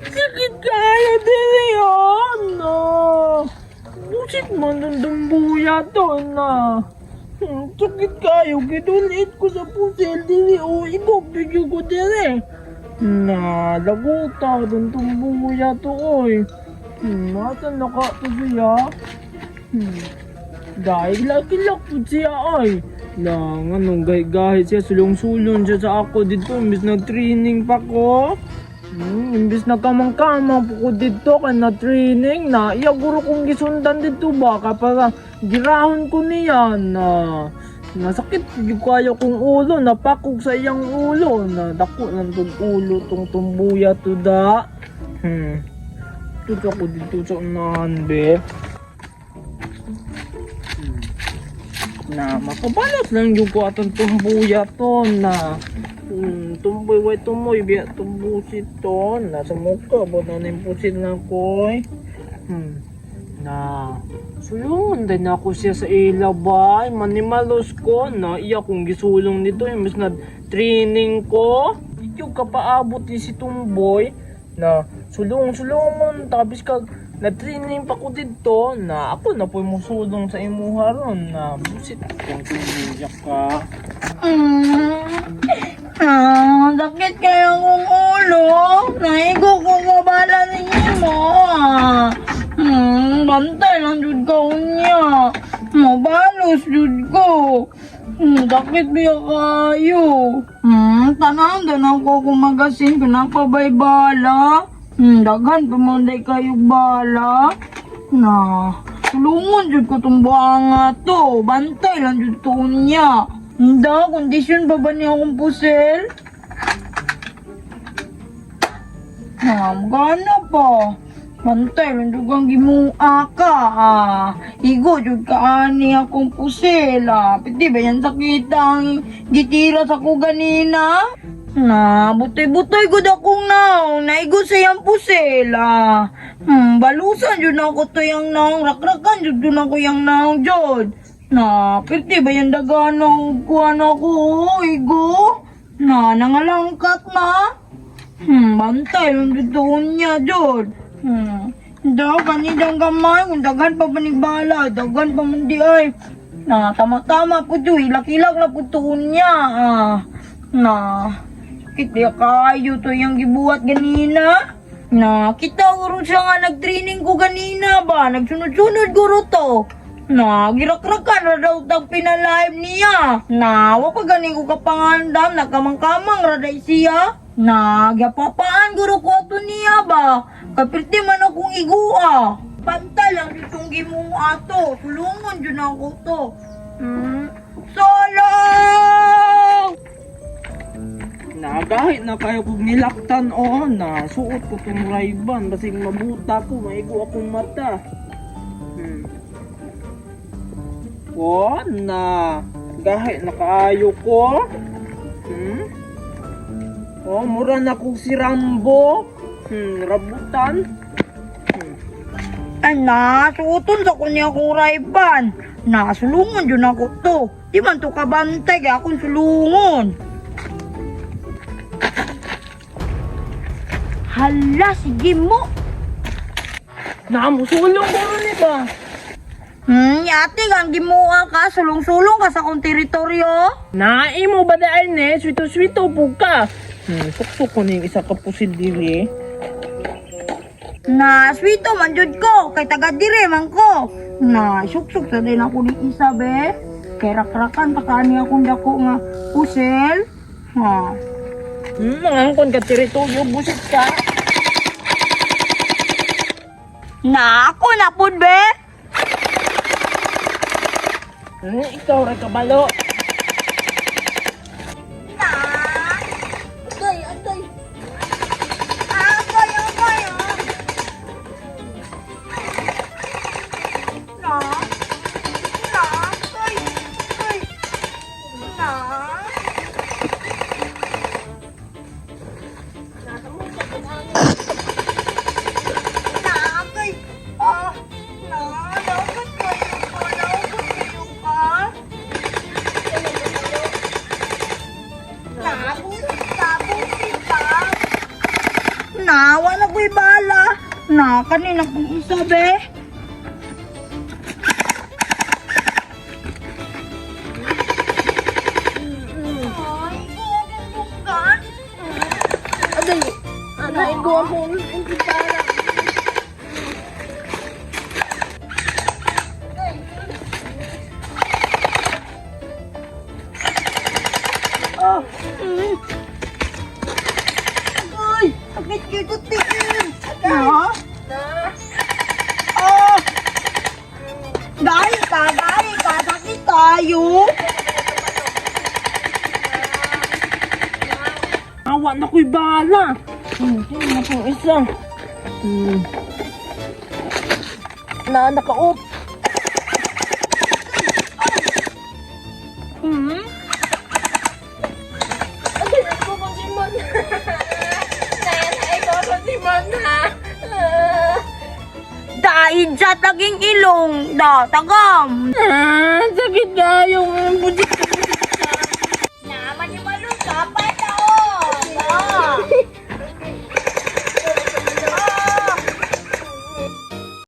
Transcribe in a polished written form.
Sakit kayo diri, oh, no. Busit man ng dumbuya to na. Sakit kayo, gidulit ko sa pusil diri, oh, igok video ko diri. Na, laguta, dun tumbuya to, oy. Nasa na ka to siya? Dahil laki-lak po siya ay. Lang, anong gahi-gahi siya, sulong-sulong siya sa ako dito, imbis na training pa ko. Imbis na kamang-kamang po ko dito, kay na training na, iya guro kong gisundan dito ba, para girahon ko niya na nasakit yung kaya kong ulo, napakog sa iyang ulo, na dako ng tong ulo, tong tumbuya to da. Dito ako dito sa unahan, be. Na makabalas lang yung ko atong tumbuya to na tumboy way tumoy biya tumbusit to na sa mukha ba na ning pusit na koy. Na sulungon din ako siya sa ilabay manimalos ko na iya kong gisulong nito imbes na training ko yung kapaabot ni si Tumboy na sulong-sulongon tapos kag na-training pa ko dito na ako na po musulong sa imuha ron na busit kung tumuyak ka. Ah, sakit kayo kong ulo. Naigo ko mabala ninyo mo. Ah. Bantay lang jud ka unya. Mabalos jud ko. Sakit biya kayo. Tanan dan ako kung magasin pinapabay bala. Daghan pa man day kayo bala. Na, tulungan jud ko tong buanga to. Bantay lang jud to niya. Hindi, kondisyon pa ba niya akong pusel? Na, magana pa. Bantay lang jud kang gimua ka. Ah. Igo jud ka ani akong pusel. Ah. Piti ba yan sakit ang gitira sa ko ganina? Na, butoy-butoy gud akong naong. Naigo sa iyang pusel. Ah. Balusan jud ako to yang naong. Rakrakan jud jud ako yang naong jud. Na, piti ba yan daganong kuan ako, oh, igo? Na, nangalangkat na. Bantay lang dito niya, jud. Daw, kanidang gamay, kung daghan pa panibala, daghan pa man di ay. Na, tama-tama po do, ilak-ilak na po to niya. Ah. Na, sakit di kayo to yung gibuhat ganina. Na, kita guro siya nga nag-training ko ganina ba? Nagsunod-sunod guro to. Na, girakrakan ra daw tag pinalive niya. Na, wa pa gani ko kapangandam, nagkamang-kamang ra day siya. Na, gyapapaan guro ko ato niya ba? Kapirti man akong igua. Pantay lang ditong gimua to. Tulungan dyan ako to. Solo! Nagahit na kayo kog nilaktan o na suot ko tong Ray-Ban basig mabuta ko maigo akong mata. O na gahit na kaayo ko. Oh, mura na kog si Rambo. Rabutan. Ay, nasuoton sa kunya akong rayban. Nasulungon dyan ako to. Di man to kabantay, kaya akong sulungon. Hala, sige mo. Na musulong ko ron eh ba? Yate, kang gimuha ka, sulong-sulong ka sa akong teritoryo. Naimo ba daan eh? Swito-swito po ka. Suksok ko na yung isa ka pusil diri. Na, sweeto man jud ko, kay taga dire man ko. Na, suksok sa din ako ni isa be. Kay rakrakan pa kaani akong dako nga usel. Ha. Angkon ka teritoryo, busit ka. Na, ako na pud be. Ikaw ra kabalo. Na. Agay, agay. Agay, agay, ah. Na. Na, agay, agay. Na. Na, agay. Ah, na, dapat kayo ka, dapat kayo ka. ko'y bala. Na, kanina kong isa, be. Ay, gugong. Aday, anay ko akong gitara. Oh. Ay, sakit kay ko tiin. Na? Na. Oh. Dahil ka, sakit tayo. Awa na ko'y bala. Na akong isa. Na, naka-off. Aday, ako kong simon. Nanay ko kong simon ha. Dahil sa taging ilong, da, tagam. Ah, sakit na yung pusit.